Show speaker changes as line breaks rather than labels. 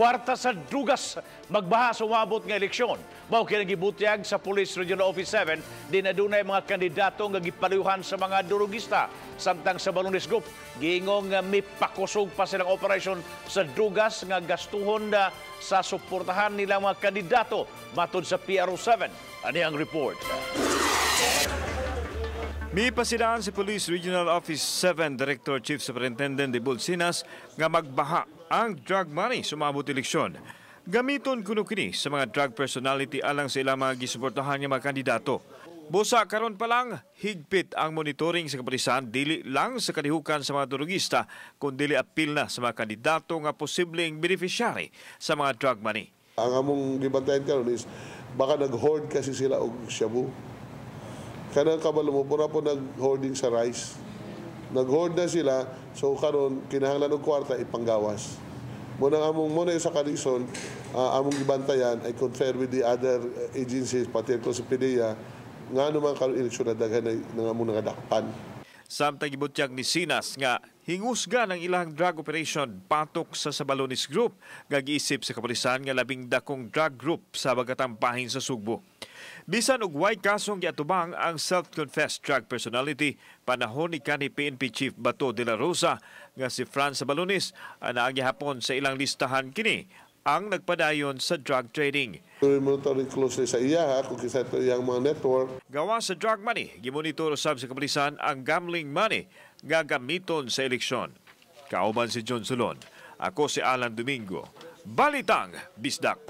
Kwarta sa drugas magbaha sa umaabot nga eleksyon. Mao kini gibutyag sa Police Regional Office 7 din adunay mga kandidato nga gipaluyuhan sa mga durugista. Samtang sa Sabalones Group, giingong nga mipakusog pa silang operasyon sa drugas nga gastuhon na sa suportahan nilang mga kandidato, matod sa PRO 7. Ani ang report.
Mipasidaan si Police Regional Office 7 Director Chief Superintendent Debold Sinas nga magbaha ang drug money sa umaabot eleksyon. Gamiton kuno kini sa mga drug personality alang sa ilang mga gisuportahan nga mga kandidato. Busa karon pa lang higpit ang monitoring sa kapulisan, dili lang sa kalihukan sa mga durugista kundi apil na sa mga kandidato nga posibleng beneficiary sa mga drug money.
Ang among gibantayan karon is baka nag-hoard kasi sila og shabu. Kanang kabalo mo, pura po nag-hoarding sa rice. Nag-hoard na sila, so karon kinahanglan og kwarta ipanggawas. Muna among muna sa kalisod, among gibantayan ay confer with the other agencies, pati ko sa PDEA, nga naman karon eleksyon na daghan na nga among nangadakpan.
Samtang gibutyag ni Sinas nga hingusga ng ilang drug operation patok sa Sabalones Group nga giisip sa kapulisan nga labing dakong drug group sa bagatang bahin sa Sugbo. Bisan og way kasong giatubang ang self-confessed drug personality panahon ni kanhi PNP Chief Bato de la Rosa nga si Franz Sabalones ang naa gihapon sa ilang listahan, kini ang nagpadayon sa drug trading.
We monitoring closely sa iya ha, kung kinsa ito iyang mga network.
Gawa sa drug money, gimonitor usab sa kapulisan ang gambling money nga gamiton sa eleksyon. Kauban si John Solon. Ako si Alan Domingo. Balitang Bisdak.